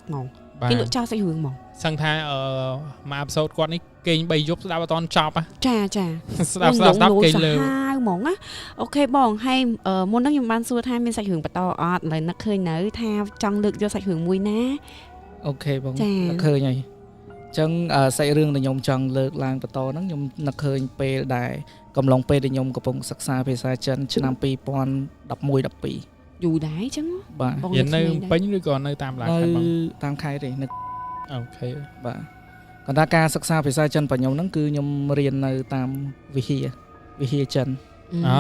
ហ្មង បាទ គេលក់ចោលសាច់រឿងហ្មង សឹងថាមួយ episode គាត់នេះគេង3យប់ស្ដាប់អត់តន់ចប់ហ៎ ចាចា ស្ដាប់ស្ដាប់ស្ដាប់គេងលើ សាហាវហ្មងណាOK បងហើយមុនហ្នឹងខ្ញុំបានសួរថាមានសាច់រឿងបន្តអត់ឥឡូវនឹកឃើញនៅថាចង់លើកយកសាច់រឿងមួយណា OK បង ចា នឹកឃើញហើយអញ្ចឹងសាច់រឿងដែលខ្ញុំចង់លើកឡើងបន្តហ្នឹងខ្ញុំនឹកឃើញពេលដែលកំឡុងពេលដែលខ្ញុំកំពុងសិក្សាភាសាចិនឆ្នាំ2011 12 យូរដែរអញ្ចឹង បាទ បង រៀននៅ ក្មេងដែរ ពេញឬក៏នៅតាមឡា នៅ ខេត្តបង តាមខេត្តទេនៅ OK បាទគាត់ថាការសិក្សាភាសាចិនរបស់ខ្ញុំហ្នឹងគឺខ្ញុំរៀននៅតាមវិហារវិហារចិន អា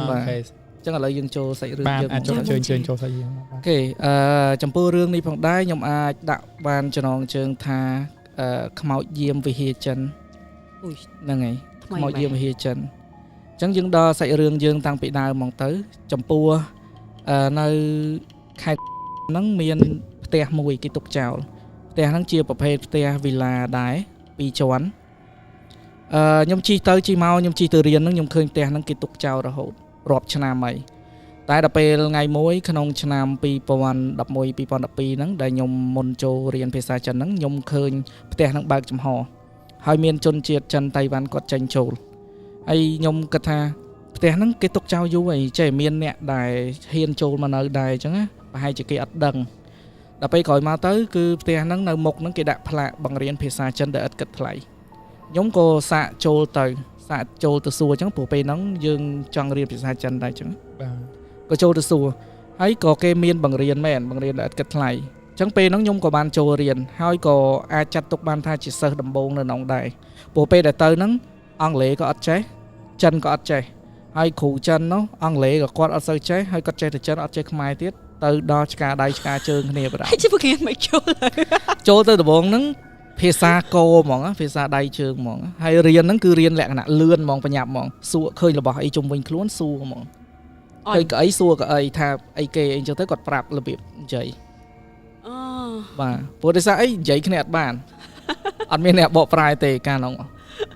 បាទ OK អញ្ចឹងឥឡូវយើងចូលសាច់រឿង បាន យើង អាចចូល ហ្មង ជើញជើញចូលសាច់រឿងបាទ OK ចំពោះរឿងនេះផងដែរខ្ញុំអាចដាក់បានចំណងជើងថាខ្មោចយាមវិហារចិន អូយ ហ្នឹងហើយ ថ្មី ខ្មោចយាមវិហារចិនអញ្ចឹងយើងដល់សាច់រឿងយើងតាំងពីដើមហ្មងទៅ ចំពោះនៅខេត្តហ្នឹងមានផ្ទះមួយគេទុកចោលផ្ទះហ្នឹងជាប្រភេទផ្ទះវីឡាដែរពីរជាន់ខ្ញុំជិះទៅជិះមកខ្ញុំជិះទៅរៀនហ្នឹងខ្ញុំឃើញផ្ទះហ្នឹងគេទុកចោលរហូតរាប់ឆ្នាំហើយតែដល់ពេលថ្ងៃមួយក្នុងឆ្នាំ2011 2012ហ្នឹងដែលខ្ញុំមុនចូលរៀនភាសាចិនហ្នឹងខ្ញុំឃើញផ្ទះហ្នឹងបើកចំហហើយមានជនជាតិចិនតៃវ៉ាន់គាត់ចេញចូលហើយខ្ញុំគិតថាផ្ទះហ្នឹងគេទុកចោលយូរហើយចេះមានអ្នកដែលហ៊ានចូលមកនៅដែរអញ្ចឹងណាប្រហែលជាគេអត់ដឹងដល់ពេលក្រោយមកទៅគឺផ្ទះហ្នឹងនៅមុខហ្នឹងគេដាក់ផ្លាកបង្រៀនភាសាចិនដែលឥតគិតថ្លៃខ្ញុំក៏សាកចូលទៅសាកចូលទៅសួរអញ្ចឹងព្រោះពេលហ្នឹងយើងចង់រៀនភាសាចិនដែរអញ្ចឹង បាទ ក៏ចូលទៅសួរហើយក៏គេមានបង្រៀនមែនបង្រៀនដែលឥតគិតថ្លៃអញ្ចឹងពេលហ្នឹងខ្ញុំក៏បានចូលរៀនហើយក៏អាចចាត់ទុកបានថាជាសិស្សដំបូងនៅក្នុងដែរព្រោះពេលដែលទៅហ្នឹងអង់គ្លេសក៏អត់ចេះចិនក៏អត់ចេះហើយគ្រូចិននោះអង់គ្លេសក៏គាត់អត់សូវចេះហើយគាត់ចេះតែចិនអត់ចេះខ្មែរទៀតទៅដល់ឆ្កាដៃឆ្កាជើងគ្នាបណ្ដោយ ហើយជាបង្រៀនមិនចូល ចូលទៅដំបូងហ្នឹងភាសាកោហ្មងណាភាសាដៃជើងហ្មងហើយរៀនហ្នឹងគឺរៀនលក្ខណៈលឿនហ្មងប្រញាប់ហ្មងសួរឃើញរបស់អីជុំវិញខ្លួនសួរហ្មង អ ឃើញកៅអីសួរកៅអីថាអីគេអីចឹងទៅគាត់ប្រាប់របៀបនិយាយ អូ បាទព្រោះដោយសារអីនិយាយគ្នាអត់បានអត់មានអ្នកបកប្រែទេកាលនោះ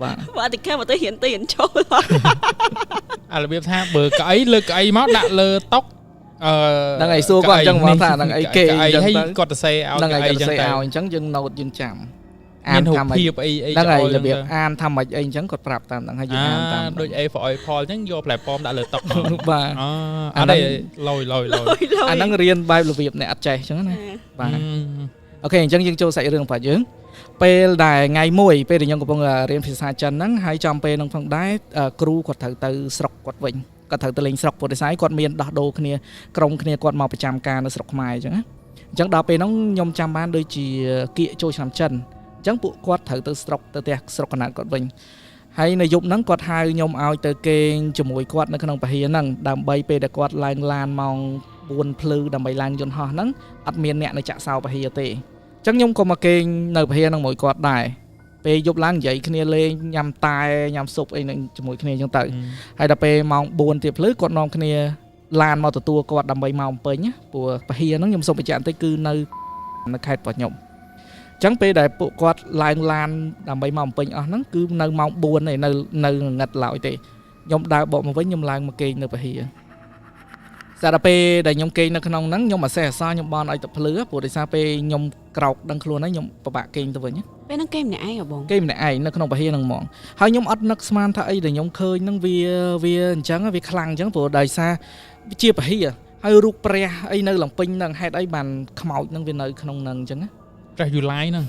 បាទ បើអត់គេមកទៅរៀនទៅរៀនចូល អារបៀបថាបើកៅអីលើកៅអីមកដាក់លើតុ ហ្នឹងហើយសួរគាត់អញ្ចឹងហ្មងថាហ្នឹងអីគេ កៅអីហើយ អញ្ចឹងទៅ គាត់ទៅសេឲ្យ ហ្នឹងហើ កៅអីចឹងទៅ យគាត់សេឲ្យអញ្ចឹងយើង note យើងចាំអា មានរូប នថាម៉េច ភាពអីអី ហ្នឹងហើយ ចូល របៀប ចឹងទៅ អានថាម៉េចអីអញ្ចឹងគាត់ប្រាប់តាមហ្នឹងហើយយើងអានតាម ដូច A for Apple អញ្ចឹងយកផ្លែប៉ោមដាក់លើតុមក បាទ អ អាហ្នឹង អត់ទេលយលយលយ អាហ្នឹងរៀនបែបរបៀបអ្នកអត់ចេះអញ្ចឹងណាបាទ OK អញ្ចឹងយើងចូលសាច់រឿងរបស់យើងពេលដែលថ្ងៃមួយពេលដែលខ្ញុំកំពុងរៀនភាសាចិនហ្នឹងហើយចំពេលហ្នឹងផងដែរគ្រូគាត់ត្រូវទៅស្រុកគាត់វិញគាត់ត្រូវទៅលេងស្រុកពុទ្ធិស័យគាត់មានដោះដូរគ្នាក្រុមគ្នាគាត់មកប្រចាំការនៅស្រុកខ្មែរអញ្ចឹងណាអញ្ចឹងដល់ពេលហ្នឹងខ្ញុំចាំបានដូចជាគៀកចូលឆ្នាំចិនអញ្ចឹងពួកគាត់ត្រូវទៅស្រុកទៅផ្ទះស្រុកកណ្ដាលគាត់វិញហើយនៅយប់ហ្នឹងគាត់ហៅខ្ញុំឲ្យទៅគេងជាមួយគាត់នៅក្នុងពហិហ្នឹងដើម្បីពេលដែលគាត់ឡើងឡានម៉ោង4ភ្លឺដើម្បីឡើងយន្តហោះហ្នឹងអត់មានអ្នកនៅចាក់សោពហិទេ អញ្ចឹងខ្ញុំក៏មកគេងនៅពហិហ្នឹងមួយគាត់ដែរពេលយប់ឡើងនិយាយគ្នាលេងញ៉ាំតែញ៉ាំស៊ុបអីហ្នឹងជាមួយគ្នាអញ្ចឹងទៅហើយដល់ពេលម៉ោង4ទៀតភ្លឺគាត់នាំគ្នាឡានមកទទួលគាត់ដើម្បីមកអំពេញណាព្រោះពហិហ្នឹងខ្ញុំសូមបញ្ជាក់បន្តិចគឺនៅនៅខេត្តរបស់ខ្ញុំអញ្ចឹងពេលដែលពួកគាត់ឡើងឡានដើម្បីមកអំពេញអស់ហ្នឹងគឺនៅម៉ោង4ឯងនៅនៅងងឹតឡើយទេខ្ញុំដើរបកមកវិញខ្ញុំឡើងមកគេងនៅពហិសារដល់ពេលដែលខ្ញុំគេងនៅក្នុងហ្នឹងខ្ញុំអសេះអសខ្ញុំបន់ឲ្យទឹកភ្លឺព្រោះដោយសារពេលខ្ញុំក្រោកដឹងខ្លួនហើយខ្ញុំពិបាកគេងទៅវិញណា ពេលហ្នឹងគេម្នាក់ឯងហ៎បង គេម្នាក់ឯងនៅក្នុងពហិហ្នឹងហ្មងហើយខ្ញុំអត់នឹកស្មានថាអីដែលខ្ញុំឃើញហ្នឹងវាវាអញ្ចឹងវាខ្លាំងអញ្ចឹងព្រោះដោយសារវាជាពហិហើយរូបព្រះអីនៅឡំពេញហ្នឹងហេតុអីបានខ្មោចហ្នឹងវានៅក្នុងហ្នឹងអញ្ចឹងណា ព្រះយូឡាយហ្នឹង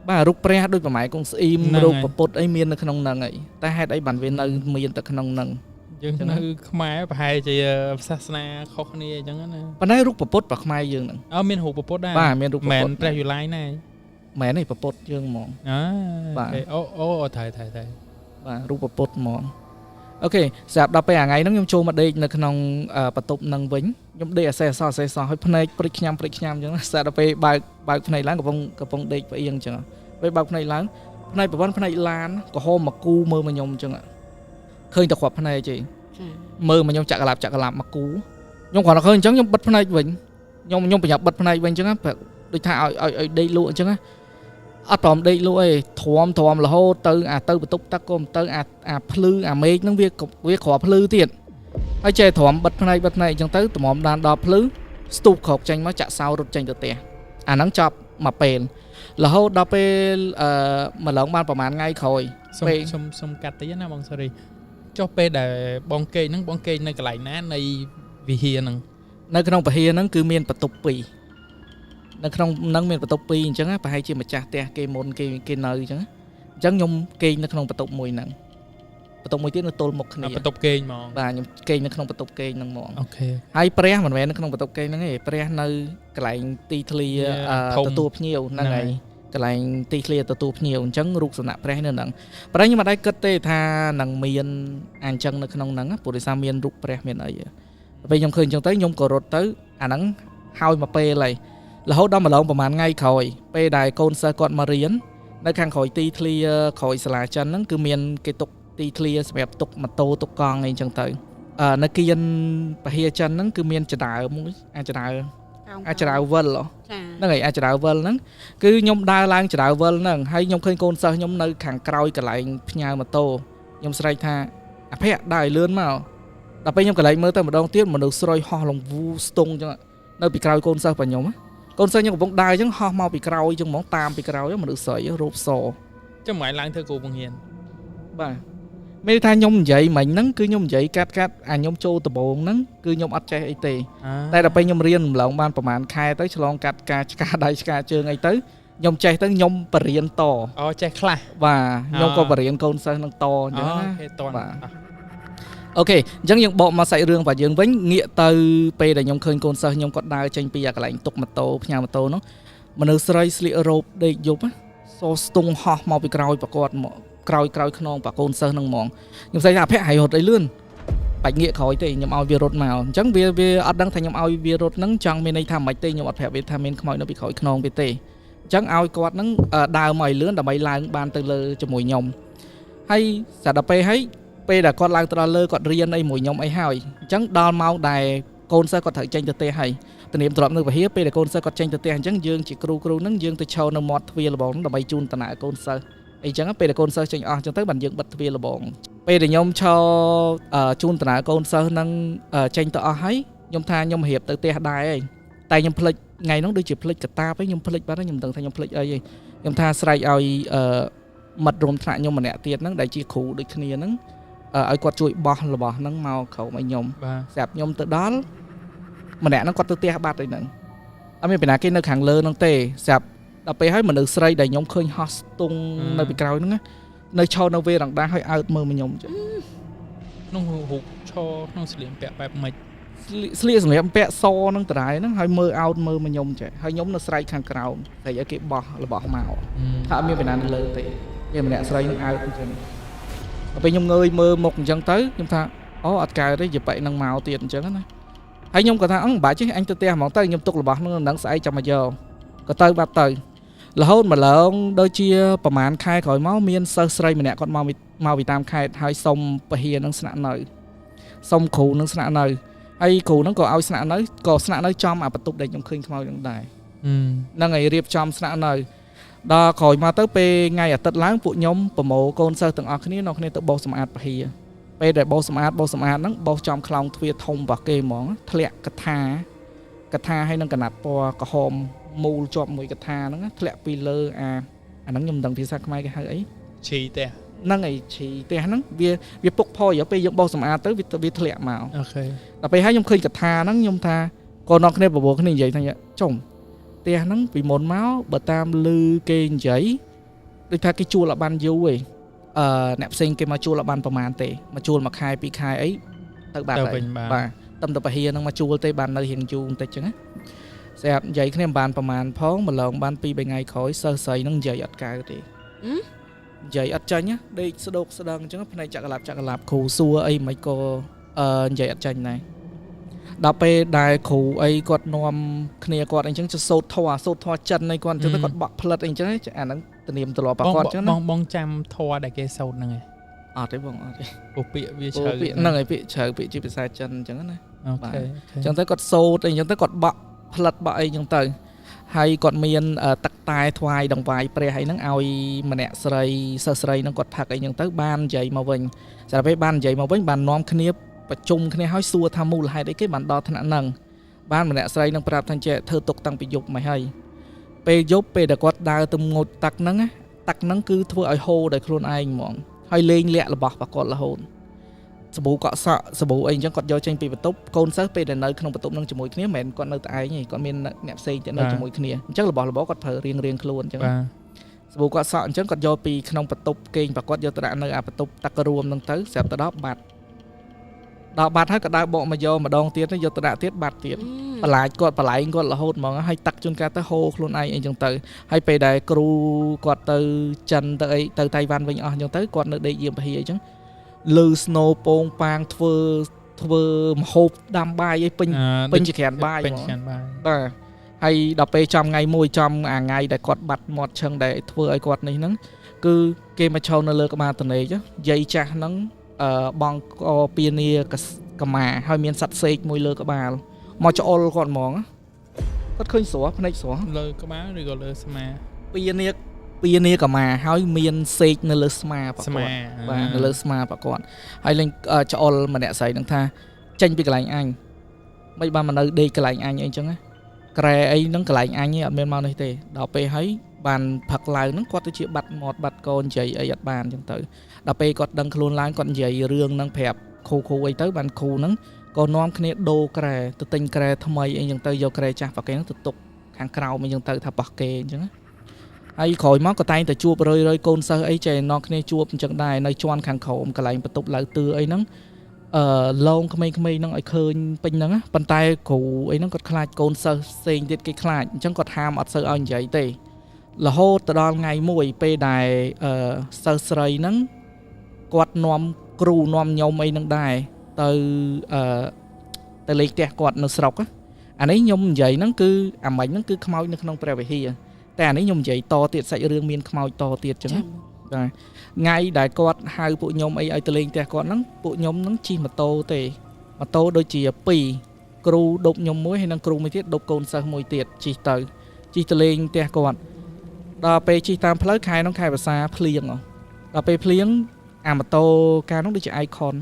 បាទរូបព្រះដូចប្រម៉ែកុងស្អ៊ីម ហ្នឹងហើយ រូបពពុទ្ធអីមាននៅក្នុងហ្នឹងអីតែហេតុអីបានវានៅមានតែក្នុងហ្នឹង យើងនៅខ្មែរប្រហែលជាសាសនាខុសគ្នាអញ្ចឹងណា ប៉ុន្តែរូបពពុទ្ធរបស់ខ្មែរយើងហ្នឹង អើមានរូបពុទ្ធដែរ បាទមានរូបព មែន ពុទ្ធ ព្រះយូឡាយណា មែនទេពពុទ្ធយើងហ្មង អើ បាទ អូអូត្រូវត្រូវត្រូវ បាទរូបពពុទ្ធហ្មង OK ស្រាប់ដល់ពេលអាថ្ងៃហ្នឹងខ្ញុំចូលមកដេកនៅក្នុងបន្ទប់ហ្នឹងវិញខ្ញុំដេកអសេះអសអសេះអសហើយភ្នែកព្រិចខ្ញាំព្រិចខ្ញាំអញ្ចឹងស្រាប់ដល់ពេលបើកបើកភ្នែកឡើងកំពុងកំពុងដេកផ្អៀងអញ្ចឹងពេលបើកភ្នែកឡើងភ្នែកប្រព័ន្ធភ្នែកឡានក្រហមមកគូមើលមកខ្ញុំអញ្ចឹងឃើញតែគ្រាប់ភ្នែកទេ ចា មើលមកខ្ញុំចាក់កលាប់ចាក់កលាប់មកគូខ្ញុំគ្រាន់តែឃើញអញ្ចឹងខ្ញុំបិទភ្នែកវិញខ្ញុំខ្ញុំប្រញាប់បិទភ្នែកវិញអញ្ចឹងណាដូចថាឲ្យឲ្យឲ្យដេកលក់អញ្ចឹងណាអត់ព្រមដេកលក់ទេទ្រាំទ្រាំរហូតទៅអាទៅបន្ទប់ទឹកក៏មិនទៅអាអាភ្លឺអាមេឃហ្នឹងវាវាគ្រាប់ភ្លឺទៀតហើយចេះទ្រាំបិទភ្នែកបិទភ្នែកអញ្ចឹងទៅទ្រាំដានដល់ភ្លឺស្ទុះក្រោកចេញមកចាក់សោរត់ចេញទៅផ្ទះអាហ្នឹងចប់ មកពេលរហូតដល់ពេលម្លងបានប្រហែលថ្ងៃក្រោយ សុំ ពេល សុំសុំកាត់តិចណាបង sorry ចុះពេលដែលបងគេងហ្នឹងបងគេងនៅកន្លែងណានៃវិហារហ្នឹង នៅក្នុងពហិហ្នឹងគឺមានបន្ទប់ពីរនៅក្នុងហ្នឹងមានបន្ទប់ពីរអញ្ចឹងណាប្រហែលជាម្ចាស់ផ្ទះគេមុនគេគេនៅអញ្ចឹងណាអញ្ចឹងខ្ញុំគេងនៅក្នុងបន្ទប់មួយហ្នឹងបន្ទប់មួយទៀតនៅទល់មុខគ្នា បន្ទប់គេងហ្មង បាទខ្ញុំគេងនៅក្នុងបន្ទប់គេងហ្នឹងហ្មង okay ហើយព្រះមិនមែននៅក្នុងបន្ទប់គេងហ្នឹងទេព្រះនៅកន្លែងទីធ្លា ធំ ទទួលភ្ញៀវហ្នឹង ហ្នឹង ហើយកន្លែងទីធ្លាទទួលភ្ញៀវអញ្ចឹងរូបសំណាក់ព្រះនៅហ្នឹងប៉ុន្តែខ្ញុំមិនได้គិតទេថានឹងមានអញ្ចឹងនៅក្នុងហ្នឹងណាព្រោះដោយសារមានរូបព្រះមានអីពេលខ្ញុំឃើញអញ្ចឹងទៅខ្ញុំក៏រត់ទៅអាហ្នឹងហើយមកពេលហើយរហូតដល់ម្លងប្រហែលថ្ងៃក្រោយពេលដែលកូនសិស្សគាត់មករៀននៅខាងក្រោយទីធ្លាក្រោយសាលាចិនហ្នឹងគឺមានគេទុកទីធ្លាសម្រាប់ទុកម៉ូតូទុកកង់អីអញ្ចឹងទៅនៅគៀនពហិចិនហ្នឹងគឺមានចដើមួយអាចដើអាចដើវិលហ៎ ចា ហ្នឹងហើយអាចដើវិលហ្នឹងគឺខ្ញុំដើរឡើងចដើវិលហ្នឹងហើយខ្ញុំឃើញកូនសិស្សខ្ញុំនៅខាងក្រោយកន្លែងផ្ញើម៉ូតូខ្ញុំស្រែកថាអភ័ក្រដើរឲ្យលឿនមកដល់ពេលខ្ញុំកន្លែងមើលទៅម្ដងទៀតមនុស្សស្រុយហោះលងវូស្ទង់អញ្ចឹងនៅពីក្រោយកូនសិស្សរបស់ខ្ញុំកូនសិស្សខ្ញុំកំពុងដើរអញ្ចឹងហោះមកពីក្រោយអញ្ចឹងហ្មងតាមពីក្រោយមនុស្សស្រីរូបស ចាំមិនឡើងធ្វើគ្រូបង្រៀន បាទមានន័យថាខ្ញុំនិយាយមិញហ្នឹងគឺខ្ញុំនិយាយកាត់កាត់អាខ្ញុំចូលដំបងហ្នឹងគឺខ្ញុំអត់ចេះអីទេតែដល់ពេលខ្ញុំរៀនម្លងបានប្រហែលខែទៅឆ្លងកាត់ការឆ្កាដៃឆ្កាជើងអីទៅខ្ញុំចេះទៅខ្ញុំបរៀនត អូចេះខ្លះ បាទខ្ញុំក៏បរៀនកូនសិស្សនឹងតអញ្ចឹងណា okay ត បាទ okay អញ្ចឹងយើងបកមកសាច់រឿងរបស់យើងវិញងាកទៅពេលដែលខ្ញុំឃើញកូនសិស្សខ្ញុំគាត់ដើរចេញពីកន្លែងទុកម៉ូតូផ្ញើម៉ូតូនោះមនុស្សស្រីស្លៀករ៉ូបដេកយប់សស្ទង់ហោះមកពីក្រោយប្រកបមកក្រោយក្រោយខ្នងប៉កូនសិស្សហ្នឹងហ្មងខ្ញុំស្អីថាអភ័ក្រហើយរត់អីលឿនបាច់ងាកក្រោយទេខ្ញុំឲ្យវារត់មកអញ្ចឹងវាអត់ដឹងថាខ្ញុំឲ្យវារត់ហ្នឹងចង់មានន័យថាមិនទេខ្ញុំអត់ប្រាប់វាថាមានខ្មោចនៅពីក្រោយខ្នងវាទេអញ្ចឹងឲ្យគាត់ហ្នឹងដើរមកឲ្យលឿនដើម្បីឡើងបានទៅលើជាមួយខ្ញុំហើយសារដល់ពេលហើយពេលដែលគាត់ឡើងទៅដល់លើគាត់រៀនអីមួយខ្ញុំអីហើយអញ្ចឹងដល់ម៉ោងដែលកូនសិស្សគាត់ត្រូវចេញទៅផ្ទះហើយទំនៀមទ្រព្យនៅពហិពេលដែលកូនសិស្សគាត់ចេញទៅផ្ទះអញ្ចឹងយើងជាគ្រូហ្នឹងយើងទៅឈរនៅមាត់ទ្វារលបងដើម្បីជូនតំណែងកូនសិស្សអីចឹងពេលដែលកូនសិស្សចេញអស់អញ្ចឹងទៅបានយើងបិទទ្វារលបងពេលដែលខ្ញុំឈរជូនតំណែងកូនសិស្សហ្នឹងចេញទៅអស់ហើយខ្ញុំថាខ្ញុំរៀបទៅផ្ទះដែរហើយតែខ្ញុំភ្លេចថ្ងៃហ្នឹងដូចជាភ្លេចកតាបឯងខ្ញុំភ្លេចបាត់ហើយខ្ញុំមិនដឹងថាខ្ញុំភ្លេចអីទេខ្ញុំថាស្រែកឲ្យមិត្តរួមថ្នាក់ខ្ញុំម្នាក់ទៀតហ្នឹងដែលជាគ្រូដូចគ្នាហ្នឹងឲ្យគាត់ជួយបោះរបស់ហ្នឹងមកក្រោមឲ្យខ្ញុំស្រាប់ខ្ញុំទៅដល់ម្នាក់ហ្នឹងគាត់ទៅផ្ទះបាត់ហើយហ្នឹងអត់មានបណ្ណាគេនៅខាងលើហ្នឹងទេស្រាប់ដល់ពេលហើយមនុស្សស្រីដែលខ្ញុំឃើញហោះស្ទង់នៅពីក្រោយហ្នឹងនៅឈរនៅវេរ៉ង់ដាហើយអើតមើលមកខ្ញុំចឹង ក្នុងរូបឈរក្នុងស្លៀកពាក់បែបម៉េច ស្លៀកសម្រាប់ពាក់សហ្នឹងដដែលហ្នឹងហើយមើលអោតមើលមកខ្ញុំចេះហើយខ្ញុំនៅស្រែកខាងក្រោមស្រីឲ្យគេបោះរបស់មកថាអត់មានបណ្ណានៅលើទេមានម្នាក់ស្រីនឹងអើតអញ្ចឹងដល់ពេលខ្ញុំងើយមើលមុខអញ្ចឹងទៅខ្ញុំថាអូអត់កើតទេយាប៉ិនឹងមកទៀតអញ្ចឹងណាហើយខ្ញុំក៏ថាអឺបាច់ទេអញទៅផ្ទះហ្មងទៅខ្ញុំទុករបស់ហ្នឹងនឹងស្អែកចាំមកយកក៏ទៅបាត់ទៅរហូតម្លងដូចជាប្រហែលខែក្រោយមកមានសិស្សស្រីម្នាក់គាត់មកពីតាមខេត្តហើយសុំពហិនឹងស្នាក់នៅសុំគ្រូនឹងស្នាក់នៅហើយគ្រូនឹងក៏ឲ្យស្នាក់នៅក៏ស្នាក់នៅចំអាបន្ទប់ដែលខ្ញុំឃើញខ្មោចនឹងដែរហ្នឹងហើយរៀបចំស្នាក់នៅដល់ក្រោយមកទៅពេលថ្ងៃអាទិត្យឡើងពួកខ្ញុំប្រមូលកូនសិស្សទាំងអស់គ្នានាំគ្នាទៅបោសសម្អាតពហិពេលដែលបោសសម្អាតហ្នឹងបោសចំខ្លោងទ្វារធំរបស់គេហ្មងធ្លាក់កថាហើយនឹងកណាត់ពណ៌ក្រហមមូលជាប់មួយកថាហ្នឹងធ្លាក់ពីលើអាហ្នឹងខ្ញុំមិនដឹងភាសាខ្មែរគេហៅអី ឈីផ្ទះ ហ្នឹងឯងឈីផ្ទះហ្នឹងវាពុកផយពេលយើងបោសសម្អាតទៅវាធ្លាក់មក okay ដល់ពេលហើយខ្ញុំឃើញកថាហ្នឹងខ្ញុំថាកូននាំគ្នាបបួលគ្នានិយាយថាចុំផ្ទះហ្នឹងពីមុនមកបើតាមឮគេនិយាយដូចថាគេជួលអត់បានយូរឯងអ្នកផ្សេងគេមកជួលអត់បានប្រហែលទេមកជួលមួយខែពីរខែអីទៅបាត់ហើយបាទតំទៅពហិហ្នឹងមកជួលទេបាននៅរៀងយូរបន្តិចចឹងណាស្រាប់និយាយគ្នាមិនបានប្រហែលផងម្លងបាន2 3ថ្ងៃក្រោយសិស្សស្រីហ្នឹងនិយាយអត់កើតទេនិយាយអត់ចាញ់ដេកស្ដោកស្ដឹងអញ្ចឹងភ្នែកចាក់កឡាប់គ្រូសួរអីមិនក៏និយាយអត់ចាញ់ដែរដល់ពេលដែលគ្រូអីគាត់នាំគ្នាគាត់អីចឹងទៅសូត្រធម៌ចិនអីគាត់អញ្ចឹងទៅគាត់បក់ផ្លិតអីចឹងអាហ្នឹងទំនៀមទម្លាប់របស់គាត់អញ្ចឹងណា បងចាំធម៌ដែលគេសូត្រហ្នឹងឯង អត់ទេបងអត់ទេ ព្រោះពាក្យវាជ្រៅ ពាក្យហ្នឹងឯងពាក្យជ្រៅពាក្យជាភាសាចិនអញ្ចឹងណា okay អញ្ចឹងទៅគាត់សូត្រអីអញ្ចឹងទៅគាត់បក់ផ្លិតបក់អីចឹងទៅហើយគាត់មានទឹកតែថ្វាយដង្វាយព្រះអីហ្នឹងឲ្យម្នាក់ស្រីសិស្សស្រីហ្នឹងគាត់ផឹកអីចឹងទៅបាននិយាយមកវិញសម្រាប់ពេលបាននិយាយមកវិញបាននាំគ្នាប្រជុំគ្នាហើយសួរថាមូលហេតុអីគេបានដល់ថ្នាក់ហ្នឹងបានម្នាក់ស្រីនឹងប្រាប់ថាចេះធ្វើទុកតាំងពីយប់មកហើយ ពេលយប់ពេលដែលគាត់ដើរទៅងូតទឹកហ្នឹងណាទឹកហ្នឹងគឺធ្វើឲ្យហូរដោយខ្លួនឯងហ្មងហើយលេងលាក់របស់របស់គាត់រហូតសាប៊ូកក់សក់សាប៊ូអីអញ្ចឹងគាត់យកចេញពីបន្ទប់កូនសិស្សពេលដែលនៅក្នុងបន្ទប់ហ្នឹងជាមួយគ្នាមិនមែនគាត់នៅតែឯងទេគាត់មានអ្នកផ្សេងទៀតនៅជាមួយគ្នាអញ្ចឹងរបស់របរគាត់ប្រើរៀងរៀងខ្លួនអញ្ចឹង បាទ សាប៊ូគាត់សក់អញ្ចឹងគាត់យកពីក្នុងបន្ទប់គេងរបស់គាត់យកទៅដាក់នៅអាបន្ទប់ទឹករួមហ្នឹងទៅស្រាប់ទៅដល់បាត់ដល់បាត់ហើយក៏ដើរបកមកយកម្ដងទៀតទៅយកទៅដាក់ទៀតបាត់ទៀត បន្លាចគាត់បន្លែងគាត់រហូតហ្មងហើយទឹកជួនកាលទៅហូរខ្លួនឯងអីចឹងទៅហើយពេលដែលគ្រូគាត់ទៅចិនទៅអីទៅតៃវ៉ាន់វិញអស់ចឹងទៅគាត់នៅដេកយាមពហិអីចឹងលឺ snow ពងប៉ាងធ្វើធ្វើម្ហូបដាំបាយអីពេញពេញជាក្រានបាយ ពេញ ហ្មង ក្រានបាយ បាទហើយដល់ពេលចំថ្ងៃមួយចំអាថ្ងៃដែលគាត់បាត់មាត់ឈឹងដែលធ្វើឲ្យគាត់នេះហ្នឹងគឺគេមកឈរនៅលើក្បាលតនេកយាយចាស់ហ្នឹងអឺបងកពានាកសកម៉ាហើយមានសត្វសេកមួយលើក្បាលមកច្អល់គាត់ហ្មងគាត់ឃើញស្រស់ភ្នែកស្រស់ លើក្បាលឬក៏លើស្មា ពានាពានាកម៉ាហើយមានសេកនៅលើស្មារបស់ ស្មា គាត់បាទនៅលើស្មារបស់គាត់ហើយលេងច្អល់ម្នាក់ស្រីហ្នឹងថាចេញពីកន្លែងអញមិនបានមកនៅដេកកន្លែងអញអីចឹងណា ក្រែអីហ្នឹងកន្លែងអញឯងអត់មានមកនេះទេដល់ពេលហើយបានផឹកឡើងហ្នឹងគាត់ទៅជាបាត់មាត់បាត់កូននិយាយអីអត់បានអញ្ចឹងទៅដល់ពេលគាត់ដឹងខ្លួនឡើងគាត់និយាយរឿងហ្នឹងប្រាប់គ្រូគ្រូអីទៅបានគ្រូហ្នឹងក៏នាំគ្នាដូរក្រែទៅទិញក្រែថ្មីអីអញ្ចឹងទៅយកក្រែចាស់របស់គេហ្នឹងទៅទុកខាងក្រោមអីអញ្ចឹងទៅថាបោះគេអញ្ចឹងណាហើយក្រោយមកក៏តែងតែជួបរឿយៗកូនសិស្សអីចេះនាំគ្នាជួបអញ្ចឹងដែរនៅជាន់ខាងក្រោមកន្លែងបន្ទប់ឡៅទឿអីហ្នឹង អឺឡងក្មេងៗហ្នឹងឲ្យឃើញពេញហ្នឹងណាប៉ុន្តែគ្រូអីហ្នឹងគាត់ខ្លាចកូនសិស្សផ្សេងទៀតគេខ្លាចអញ្ចឹងគាត់ហាមអត់សូវឲ្យនិយាយទេរហូតទៅដល់ថ្ងៃមួយពេលដែលអឺសិស្សស្រីហ្នឹងគាត់នាំគ្រូនាំខ្ញុំអីហ្នឹងដែរទៅអឺទៅលេងផ្ទះគាត់នៅស្រុកណាអានេះខ្ញុំនិយាយហ្នឹងគឺអាមិញហ្នឹងគឺខ្មោចនៅក្នុងព្រះវិហារតែអានេះខ្ញុំនិយាយតទៀតសាច់រឿងមានខ្មោចតទៀតអញ្ចឹងណា បាទថ្ងៃដែលគាត់ហៅពួកខ្ញុំអីឲ្យទៅលេងផ្ទះគាត់ហ្នឹងពួកខ្ញុំហ្នឹងជិះម៉ូតូទេម៉ូតូដូចជា2គ្រូដប់ខ្ញុំមួយហើយនិងគ្រូមួយទៀតដប់កូនសិស្សមួយទៀតជិះទៅជិះទៅលេងផ្ទះគាត់ដល់ពេលជិះតាមផ្លូវខែហ្នឹងខែវស្សាភ្លៀងហ៎ដល់ពេលភ្លៀងអាម៉ូតូកាលហ្នឹងដូចជា icon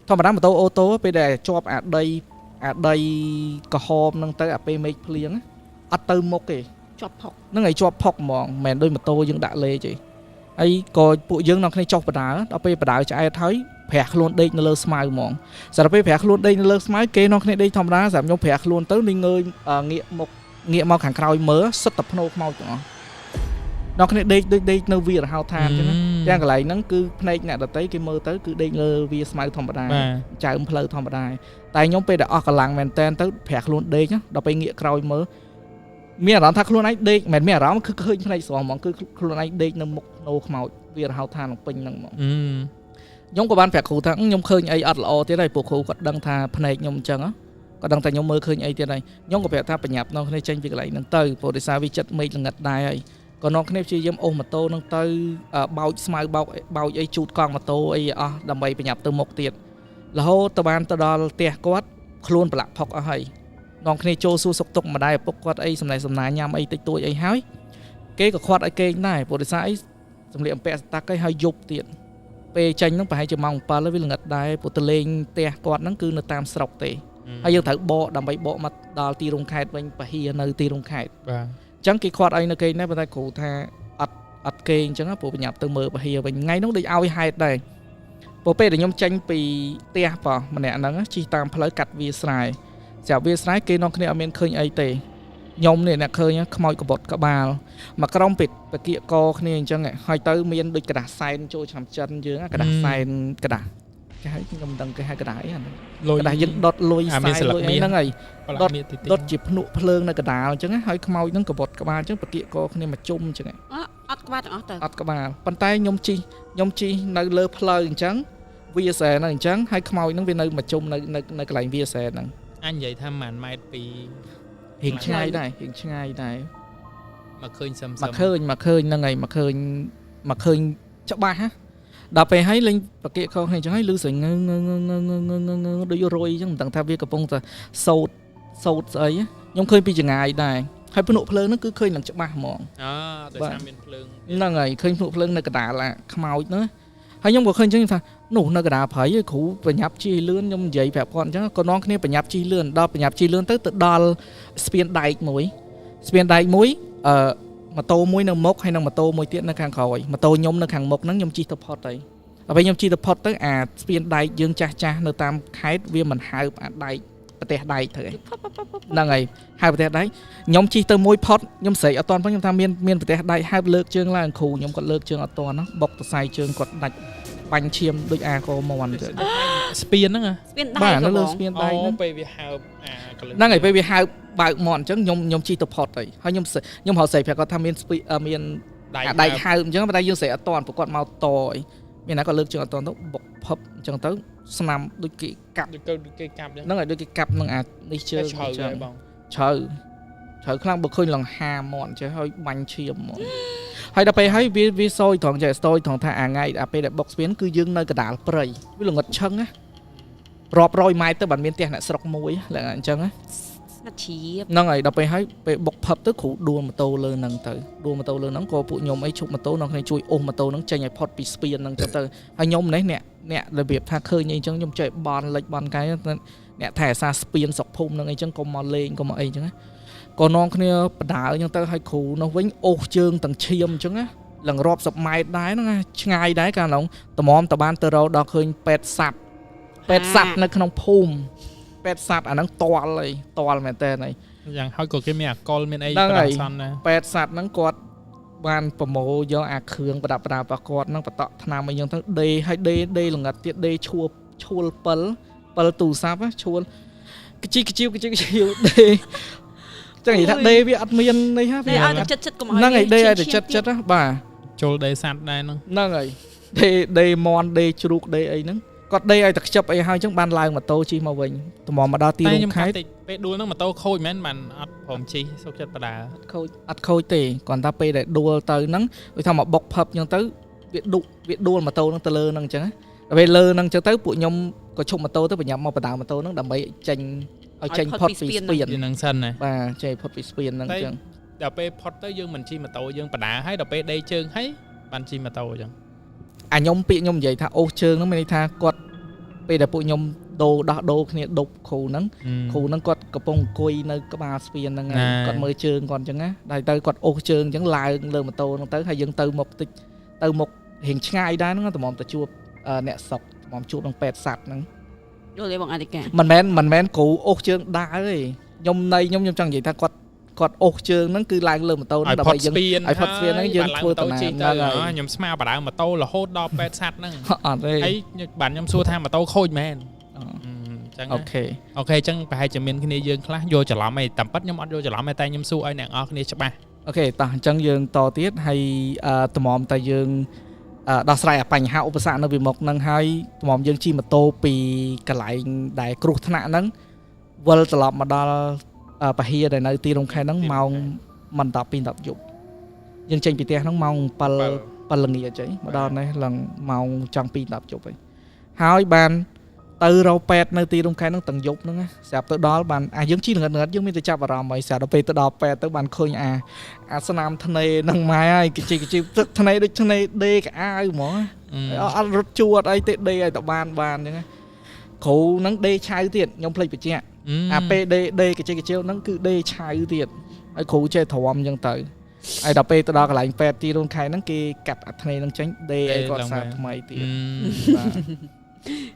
ធម្មតាម៉ូតូអូតូពេលដែលជាប់អាដីអាដីក្រហមហ្នឹងទៅអាពេលមេឃភ្លៀងអត់ទៅមុខទេ ជាប់ផុក ហ្នឹងហើយជាប់ផុកហ្មងមិនមែនដូចម៉ូតូយើងដាក់លេខទេហើយក៏ពួកយើងនាំគ្នាចុះបដើដល់ពេលបដើឆ្អែតហើយប្រាស់ខ្លួនដេកនៅលើស្មៅហ្មងសម្រាប់ពេលប្រាស់ខ្លួនដេកនៅលើស្មៅគេនាំគ្នាដេកធម្មតាសម្រាប់ខ្ញុំប្រាស់ខ្លួនទៅនេះងើយងាកមកងាកមកខាងក្រោយមើលសុទ្ធតែភ្នោខ្មោចទាំងអស់នាំគ្នាដេកដូចដេកនៅវារហោឋានអញ្ចឹងណាទាំងកន្លែងហ្នឹងគឺភ្នែកអ្នកដតីគេមើលទៅគឺដេកលើវាស្មៅធម្មតា បាទ ចើមផ្លូវធម្មតាតែខ្ញុំពេលដែលអស់កម្លាំងមែនតែនទៅប្រាស់ខ្លួនដេកដល់ពេលងាកក្រោយមើលមានអារម្មណ៍ថាខ្លួនឯងដេកមិនមែនមានអារម្មណ៍គឺឃើញភ្នែកស្រស់ហ្មងគឺខ្លួនឯងដេកនៅមុខភ្នោខ្មោចវារហោឋាននឹងពេញហ្នឹងហ្មងខ្ញុំក៏បានប្រាប់គ្រូថាខ្ញុំឃើញអីអត់ល្អទៀតហើយពួកគ្រូគាត់ដឹងថាភ្នែកខ្ញុំអញ្ចឹងគាត់ដឹងថាខ្ញុំមើលឃើញអីទៀតហើយខ្ញុំក៏ប្រាប់ថាប្រញាប់នាំគ្នាចេញពីកន្លែងហ្នឹងទៅព្រោះដោយសារវាចិត្តមេឃល្ងិតដែរហើយក៏នាំគ្នាព្យាយាមអូសម៉ូតូហ្នឹងទៅបោចស្មៅបោកបោចអីជូតកង់ម៉ូតូអីអស់ដើម្បីប្រញាប់ទៅមុខទៀតរហូតទៅបានទៅដល់ផ្ទះគាត់ខ្លួនប្រឡាក់ផុកអស់ហើយនាំគ្នាចូលសួរសុខទុក្ខម្ដាយឪពុកគាត់អីសំណេះសំណាញ៉ាំអីតិចតួចអីហើយគេក៏ខាត់ឲ្យគេងដែរព្រោះដោយសារអីសម្លៀកបំពាក់ស្តាក់អីហើយយប់ទៀតពេលចេញហ្នឹងប្រហែលជាម៉ោង7ហើយវាល្ងិតដែរព្រោះទៅលេងផ្ទះគាត់ហ្នឹងគឺនៅតាមស្រុកទេហើយយើងត្រូវបកដើម្បីបកមកដល់ទីរួមខេត្តវិញពហិនៅទីរួមខេត្ត បាទ អញ្ចឹងគេខាត់ឲ្យនៅគេងដែរប៉ុន្តែគ្រូថាអត់គេងអញ្ចឹងព្រោះប្រញាប់ទៅមើលពហិវិញថ្ងៃហ្នឹងដូចឲ្យហេតុដែរព្រោះពេលដែលខ្ញុំចេញពីផ្ទះប៉ោះម្នាក់ហ្នឹងជិះតាមផ្លូវកាត់វាស្រែស្រាប់វាស្រែគេនាំគ្នាអត់មានឃើញអីទេខ្ញុំនេះអ្នកឃើញខ្មោចកបុតក្បាលមកក្រុមពេពគៀកកគ្នាអញ្ចឹងហើយទៅមានដូចกระดาษសែនចូលឆ្នាំចិនយើងกระดาษសែនกระดาษគេហៅខ្ញុំមិនដឹងគេហៅกระดาษអីអាហ្នឹង លុយ กระดาษយើងដុតលុយ អាមាន សែនលុយ ស្លឹកមាស អីហ្នឹងហើយ ប្រឡាក់មាសតិចតិច ដុតជាភ្នក់ភ្លើងនៅកណ្ដាលអញ្ចឹងហើយខ្មោចហ្នឹងកបុតក្បាលអញ្ចឹងពគៀកកគ្នាមកជុំអញ្ចឹង អត់ក្បាលទាំងអស់ទៅ អត់ក្បាលប៉ុន្តែខ្ញុំជិះខ្ញុំជិះនៅលើផ្លូវអញ្ចឹងវាសែហ្នឹងអញ្ចឹងហើយខ្មោចហ្នឹងវានៅមកជុំនៅនៅនៅកន្លែងវាសែហ្នឹង អញនិយាយថាប្រហែលម៉ែត្រពី រៀងឆ្ងាយដែររៀងឆ្ងាយដែរ មកឃើញសឹម មកឃើញមកឃើញហ្នឹងហើយមកឃើញមកឃើញច្បាស់ហ៎ដល់ពេលហើយលេងបកៀកខគ្នាអញ្ចឹងហើយលឺស្រីងើងើងើងើងើងើងើងដូចរុយអញ្ចឹងមិនដឹងថាវាកំពុងតែសោតសោតស្អីខ្ញុំឃើញពីចងាយដែរហើយភ្នក់ភ្លើងហ្នឹងគឺឃើញឡើងច្បាស់ហ្មង អដោយសារមានភ្លើង ហ្នឹងហើយឃើញភ្នក់ភ្លើងនៅកណ្ដាលអាខ្មោចហ្នឹងហើយខ្ញុំក៏ឃើញអញ្ចឹងថានោះនៅកណ្ដាលព្រៃឯងគ្រូប្រញាប់ជិះលឿនខ្ញុំនិយាយប្រាប់គាត់អញ្ចឹងក៏នាំគ្នាប្រញាប់ជិះលឿនដល់ប្រញាប់ជិះលឿនទៅទៅដល់ស្ពានដែកមួយស្ពានដែកមួយ ម៉ូតូមួយនៅមុខហើយនិងម៉ូតូមួយទៀតនៅខាងក្រោយម៉ូតូខ្ញុំនៅខាងមុខហ្នឹងខ្ញុំជិះទៅផុតហើយដល់ពេលខ្ញុំជិះទៅផុតទៅអាស្ពានដែកយើងចាស់ចាស់នៅតាមខេត្តវាមិនហើបអាដែកប្រទេសដែកទៅហ្នឹងហើយហើបប្រទេសដែកខ្ញុំជិះទៅមួយផុតខ្ញុំស្រែកអត់តាន់ផងខ្ញុំថាមានប្រទេសដែកហើបលើកជើងឡើងគ្រូខ្ញុំគាត់លើកជើងអត់តាន់ណាបុកតសៃជើងគាត់ដាច់បាញ់ឈាមដូចអាកមន់ទៅ ស្ពានហ្នឹង ស្ពានដែកបាទនៅលើស្ពានដែកហ្នឹងពេលវាហើបអាកលឹះហ្នឹងហើយពេលវាហើបបើកមាត់អញ្ចឹងខ្ញុំជិះទៅផុតហើយហើយខ្ញុំរកស្រែកប្រាប់គាត់ថាមានមានដែកហើបអញ្ចឹងប៉ុន្តែយើងស្រែកអត់តាន់ព្រោះគាត់មកតអីមានណាគាត់លើកជើងអត់តាន់ទៅបុកផឹបអញ្ចឹងទៅស្នាមដូចគេកាប់ដូចគេកាប់អញ្ចឹងហ្នឹងហើយដូចគេកាប់នឹងអានេះជើង ជ្រៅហើយបងជ្រៅជ្រៅខ្លាំងបើឃើញលង្ហាមាត់ចេះហើយបាញ់ឈាមហ្មងហើយដល់ពេលហើយវាសយត្រង់ចេះស្ទយត្រង់ថាអាថ្ងៃអាពេលដែលបុកស្ពានគឺយើងនៅកណ្ដាលព្រៃវាល្ងិតឈឹងណារាប់រយម៉ែត្រទៅបានមានផ្ទះអ្នកស្រុកមួយឡើងអញ្ចឹងណា ស្ងាត់ជ្រាប ហ្នឹងហើយដល់ពេលហើយពេលបុកផឹបទៅគ្រូដួលម៉ូតូលើហ្នឹងទៅដួលម៉ូតូលើហ្នឹងក៏ពួកខ្ញុំអីឈប់ម៉ូតូនៅគ្នាជួយអូសម៉ូតូហ្នឹងចេញឲ្យផុតពីស្ពានហ្នឹងទៅហើយខ្ញុំនេះអ្នករបៀបថាឃើញអីចឹងខ្ញុំចេះបន់លិចបន់កាយអ្នកថែអាសាស្ពានស្រុកភូមិហ្នឹងអីចឹងកុំមកលេងកុំមកអីចឹងណាក៏នាំគ្នាបដើអញ្ចឹងទៅឲ្យគ្រូនោះវិញអូសជើងទាំងឈាមអញ្ចឹងណាឡើងរាប់សិបម៉ែត្រដែរហ្នឹងណាឆ្ងាយដែរកាលនោះតម្រាំតបានទៅរកដល់ឃើញពេទ្យសัตว์ពេទ្យសัตว์នៅក្នុងភូមិពេទ្យសัตว์អាហ្នឹងតល់អីតល់មែនតើអី យ៉ាងហើយក៏គេមានអាកុលមានអីប្រដាប់សន្នណា ពេទ្យសัตว์ហ្នឹងគាត់បានប្រមូលយកអាគ្រឿងប្រដាប់ប្រដារបស់គាត់ហ្នឹងបតក់ថ្នាំអីចឹងទៅដេហើយដេល្ងិតទៀតដេឈួលឈួលពិលពិលទូរស័ព្ទឈួលកជីកជីវកជីកជីវដេចឹងនិយាយថាដេវាអត់មាននេះហ่า ដេឲ្យតែចិត្តចិត្តកុំឲ្យ ហ្នឹងហើយដេឲ្យតែចិត្តចិត្តណាបាទ ចូលដេសัตว์ដែរហ្នឹង ហ្នឹងហើយដេមន់ដេជ្រូកដេអីហ្នឹងគាត់ដេឲ្យតែខ្ជិបអីហើយចឹងបានឡើងម៉ូតូជិះមកវិញតម្រាំមកដល់ទីរួមខេត្ត ពេលដួលហ្នឹងម៉ូតូខូចមែនបានអត់ព្រមជិះសុខចិត្តបដា អត់ខូចទេគ្រាន់តែពេលដែលដួលទៅហ្នឹងដូចថាមកបុកផឹបចឹងទៅវាដុវាដួលម៉ូតូហ្នឹងទៅលើហ្នឹងចឹងដល់ពេលលើហ្នឹងចឹងទៅពួកខ្ញុំក៏ឈប់ម៉ូតូទៅប្រញាប់មកបដាម៉ូតូហ្នឹងដើម្បីចេញឲ្យចេញផុតពីស្ពាន ហ្នឹងសិនណា បាទចេញផុតពីស្ពានហ្នឹងចឹង ដល់ពេលផុតទៅយើងមិនជិះម៉ូតូយើងបដាហើយដល់ពេលដេជើងហើយបានជិះម៉ូតូចឹង អាខ្ញុំពាក្យខ្ញុំនិយាយថាអូសជើងហ្នឹងមានន័យថាគាត់ពេលដែលពួកខ្ញុំដូរដោះដូរគ្នាដប់គ្រូហ្នឹងគ្រូហ្នឹងគាត់កំពុងអង្គុយនៅក្បាលស្ពានហ្នឹងហើយគាត់មើលជើងគាត់អញ្ចឹងណាដល់ទៅគាត់អូសជើងអញ្ចឹងឡើងលើម៉ូតូហ្នឹងទៅហើយយើងទៅមុខតិចទៅមុខរៀងឆ្ងាយដែរហ្នឹងតម្រាំទៅជួបអ្នកស្រុកតម្រាំជួបនឹងពេទ្យសัตว์ហ្នឹង យល់ទេបងអធិការ មិនមែនគ្រូអូសជើងដើរទេខ្ញុំនៃខ្ញុំចង់និយាយថាគាត់អូសជើងហ្នឹងគឺឡើងលើម៉ូតូហ្នឹងដើម្បីយើងឲ្យផុតស្ពានហ្នឹងយើងធ្វើដំណើរ ហ្នឹងហើយខ្ញុំស្មាបដើម៉ូតូរហូតដល់ពេទ្យសัตว์ហ្នឹង អត់ទេ ហើយបាទខ្ញុំសួរថាម៉ូតូខូចមែនអញ្ចឹង អូខេ អូខេអញ្ចឹងប្រហែលជាមានគ្នាយើងខ្លះយល់ច្រឡំអីតាមពិតខ្ញុំអត់យល់ច្រឡំទេតែខ្ញុំសួរឲ្យអ្នកនរគ្នាច្បាស់ អូខេតោះអញ្ចឹងយើងតទៀតហើយតម្រាំតែយើងដោះស្រាយបញ្ហាឧបសគ្គនៅពីមុខហ្នឹងហើយតម្រាំយើងជិះម៉ូតូពីកន្លែងដែលគ្រោះថ្នាក់ហ្នឹងវិលត្រឡប់មកដល់ពហិដែលនៅទីរួមខេត្តហ្នឹងម៉ោងមិនដល់2 10យប់យើងចេញពីផ្ទះហ្នឹងម៉ោង7ល្ងាចអីមកដល់នេះឡើងម៉ោងចង់2 10យប់អីហើយបានទៅរកពេទ្យនៅទីរួមខេត្តហ្នឹងទាំងយប់ហ្នឹងស្រាប់ទៅដល់បានអាយើងជិះល្ងិតៗយើងមានតែចាប់អារម្មណ៍ហើយស្រាប់ដល់ពេលទៅដល់ពេទ្យទៅបានឃើញអាស្នាមធ្នេហ្នឹងម៉ែហើយកជីកជីទឹកធ្នេដូចធ្នេដេកអាវហ្មងអត់រត់ជួអត់អីទេដេឲ្យតែបានអញ្ចឹងគ្រូហ្នឹងដេឆៅទៀតខ្ញុំភ្លេចបញ្ជាក់អាពេលដេកជីកជីហ្នឹងគឺដេឆៅទៀតហើយគ្រូចេះទ្រាំអញ្ចឹងទៅហើយដល់ពេលទៅដល់កន្លែងពេទ្យទីរួមខេត្តហ្នឹងគេកាត់អាធ្នេហ្នឹងចេញដេឲ្យគាត់សាថ្មីទៀតបាទ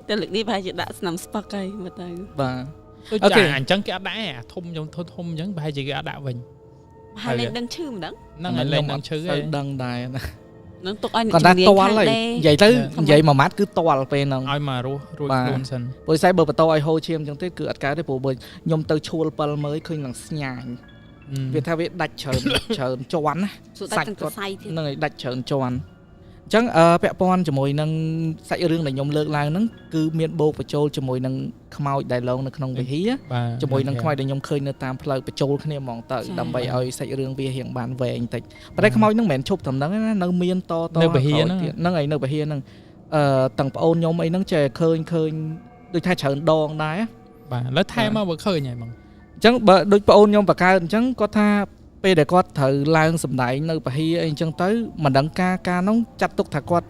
តែលើកនេះប្រហែលជាដាក់ស្នាមស្ពឹកហើយមើលទៅ បាទ ដូចចាអញ្ចឹងគេអត់ដាក់អាធំខ្ញុំធំអញ្ចឹងប្រហែលជាគេអត់ដាក់វិញ ហើយលែងដឹងឈឺមិនដឹង ហ្នឹងហើយលែងដឹងឈឺ ហើយដឹងដែរណា នឹងទុកឲ្យអ្នកជំនាញខាងដេ និយាយទៅនិយាយមួយម៉ាត់គឺតល់ពេលហ្នឹង ឲ្យមករស់រួចខ្លួនសិន ព្រោះស្អីបើបន្តឲ្យហូរឈាមអញ្ចឹងទេគឺអត់កើតទេព្រោះបើខ្ញុំទៅឈួលពិលមើលឃើញនឹងស្ញាញវាថាវាដាច់ច្រើនច្រើនជាន់ណា សាច់គាត់ ហ្នឹងហើយដាច់ច្រើនជាន់អញ្ចឹងពាក់ព័ន្ធជាមួយនឹងសាច់រឿងដែលខ្ញុំលើកឡើងហ្នឹងគឺមានបូកបញ្ចូលជាមួយនឹងខ្មោចដែលឡងនៅក្នុងវិហារជាមួយនឹងខ្មោចដែលខ្ញុំឃើញនៅតាមផ្លូវបញ្ចូលគ្នាហ្មងទៅដើម្បីឲ្យសាច់រឿងវារៀងបានវែងតិចប៉ុន្តែខ្មោចហ្នឹងមិនមែនឈប់ត្រឹមហ្នឹងណានៅមានតនៅវិហារហ្នឹងហើយនៅវិហារហ្នឹងទាំងប្អូនខ្ញុំអីហ្នឹងចេះឃើញដូចថាច្រើនដងដែរ បាទឥឡូវថែមមកបើឃើញហើយហ្មង អញ្ចឹងបើដូចប្អូនខ្ញុំបង្កើតអញ្ចឹងគាត់ថាពេលដែលគាត់ត្រូវឡើងសម្ដែងនៅពហិអីអញ្ចឹងទៅមិនដឹងការនោះចាត់ទុកថាគាត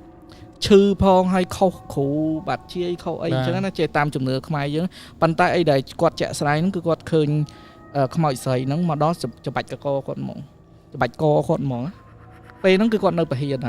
់ឈឺផងហើយខុសគ្រូបាត់ជាយខុសអីអញ្ចឹងណាចេះតាមជំនឿខ្មែរយើងប៉ុន្តែអីដែលគាត់ជាក់ស្ដែងហ្នឹងគឺគាត់ឃើញខ្មោចស្រីហ្នឹងមកដល់ច្បាច់កកគាត់ហ្មង ច្បាច់កគាត់ហ្មងពេលហ្នឹងគឺគាត់នៅពហិយដែរ។